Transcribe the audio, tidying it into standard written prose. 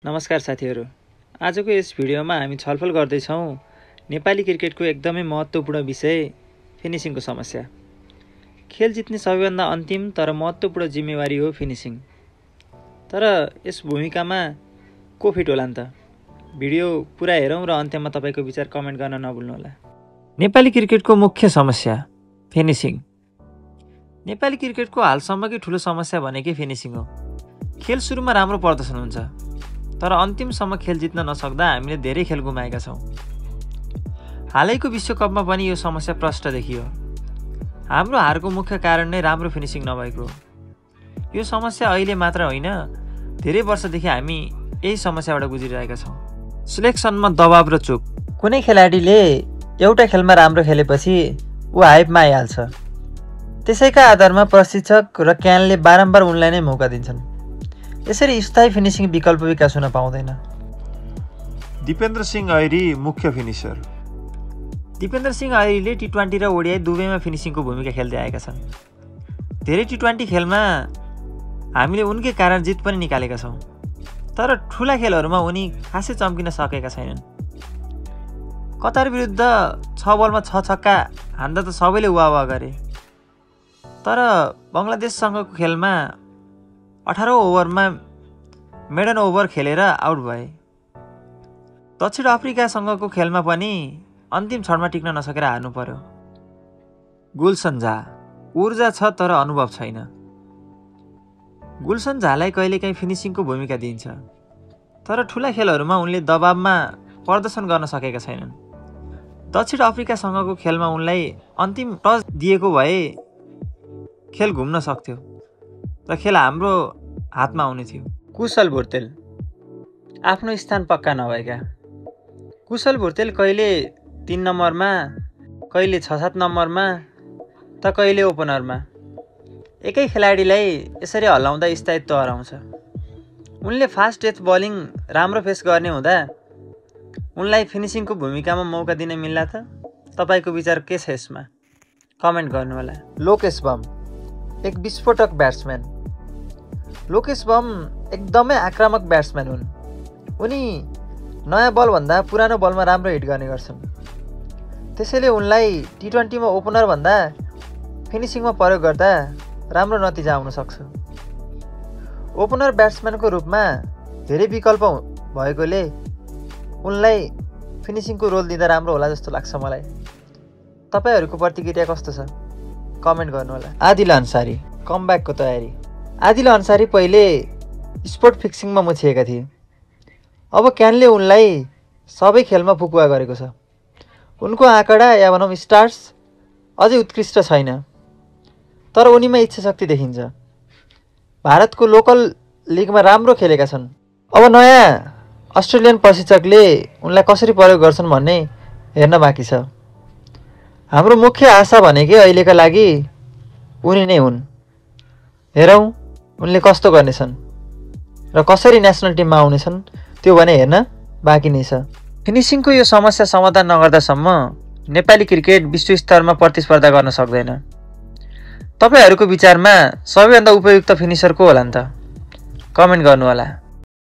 नमस्कार साथीहरू, आजको यस भिडियोमा हामी छलफल गर्दैछौँ नेपाली क्रिकेटको एकदमै महत्त्वपूर्ण विषय फिनिसिङको समस्या। खेल जित्ने सबैभन्दा अन्तिम तर महत्त्वपूर्ण जिम्मेवारी हो फिनिसिङ। तर यस भूमिकामा को फिट होलान् त? भिडियो पुरा हेरौँ र अन्त्यमा तपाईको विचार कमेन्ट गर्न नभुल्नुहोला। नेपाली क्रिकेटको मुख्य समस्या फिनिसिङ। नेपाली क्रिकेटको हालसम्मकै ठुलो समस्या भनेकै फिनिसिङ हो। खेल सुरुमा राम्रो प्रदर्शन हुन्छ, तर अन्तिमसम्म खेल जित्न नसक्दा हामीले धेरै खेल गुमाएका छौँ। हालैको विश्वकपमा पनि यो समस्या प्रष्ट देखियो। हाम्रो हारको मुख्य कारण नै राम्रो फिनिसिङ नभएको हो। यो समस्या अहिले मात्र होइन, धेरै वर्षदेखि हामी यही समस्याबाट गुज्रिरहेका छौँ। सिलेक्सनमा दबाब र चुप। कुनै खेलाडीले एउटा खेलमा राम्रो खेलेपछि ऊ हाइपमा आइहाल्छ। त्यसैका आधारमा प्रशिक्षक र क्यानले बारम्बार उनलाई नै मौका दिन्छन्। यसरी स्थायी फिनिसिङ विकल्प विकास हुन पाउँदैन। दिपेन्द्र सिंह ऐरी मुख्य फिनिसर। दिपेन्द्र सिंह ऐरीले टी20 र ओडिआई दुवैमा फिनिसिङको भूमिका खेल्दै आएका छन्। धेरै टी20 खेलमा हामीले उनकै कारण जित पनि निकालेका छौँ, तर ठुला खेलहरूमा उनी खासै चम्किन सकेका छैनन्। कतार विरुद्ध 6 बलमा 6 छक्का हान्दा त सबैले वाह गरे, तर बङ्गलादेशसँगको खेलमा 18 ओभरमा मेडन ओभर खेलेर आउट भए। दक्षिण अफ्रिकासँगको खेलमा पनि अन्तिम क्षणमा टिक्न नसकेर हार्नु पर्यो। गुलसन झा। ऊर्जा छ तर अनुभव छैन। गुलसन झालाई कहिलेकाहीँ फिनिसिङको भूमिका दिइन्छ, तर ठुला खेलहरूमा उनले दबावमा प्रदर्शन गर्न सकेका छैनन्। दक्षिण अफ्रिकासँगको खेलमा उनलाई अन्तिम टच दिएको भए खेल घुम्न सक्थ्यो र खेल हाम्रो हातमा आउने थियो। कुशल भुर्तेल। आफ्नो स्थान पक्का नभएका। कुशल भुर्तेल कहिले 3 नम्बरमा, कहिले 6-7 नम्बरमा त कहिले ओपनरमा। एकै खेलाडीलाई यसरी हल्लाउँदा स्थायित्व हराउँछ। उनले फास्ट डेथ बलिङ राम्रो फेस गर्ने हुँदा उनलाई फिनिसिङको भूमिकामा मौका दिन मिल्ला त? तपाईँको विचार के छ यसमा? कमेन्ट गर्नुहोला। लोकेश बम एक विस्फोटक ब्याट्सम्यान। लोकेश बम एकदमै आक्रामक ब्याट्सम्यान हुन्। उनी नयाँ बलभन्दा पुरानो बलमा राम्रो हिट गर्ने गर्छन्। त्यसैले उनलाई टी20 मा ओपनरभन्दा फिनिसिङमा प्रयोग गर्दा राम्रो नतिजा आउन सक्छ। ओपनर ब्याट्सम्यानको रूपमा धेरै विकल्प भएकोले उनलाई फिनिसिङको रोल दिँदा राम्रो होला जस्तो लाग्छ मलाई। तपाईँहरूको प्रतिक्रिया कस्तो छ? कमेन्ट गर्नुहोला। आदिल अन्सारी कमब्याकको तयारी। आदिल अन्सारी पहिले स्पोर्ट फिक्सिङमा मुछिएका थिए। अब क्यानले उनलाई सबै खेलमा फुकुवा गरेको छ। उनको आँकडा या भनौँ स्टार्स अझै उत्कृष्ट छैन, तर उनीमा इच्छा शक्ति देखिन्छ। भारतको लोकल लिगमा राम्रो खेलेका छन्। अब नयाँ अस्ट्रेलियन प्रशिक्षकले उनलाई कसरी प्रयोग गर्छन् भन्ने हेर्न बाँकी छ। हाम्रो मुख्य आशा भनेकै अहिलेका लागि उनी नै हुन्। हेरौँ उनले कस्तो गर्नेछन् र कसरी नेसनल टिममा आउनेछन्, त्यो भने हेर्न बाँकी नै छ। फिनिसिङको यो समस्या समाधान नगर्दासम्म नेपाली क्रिकेट विश्व स्तरमा प्रतिस्पर्धा गर्न सक्दैन। तपाईँहरूको विचारमा सबैभन्दा उपयुक्त फिनिसर को होला त? कमेन्ट गर्नुहोला।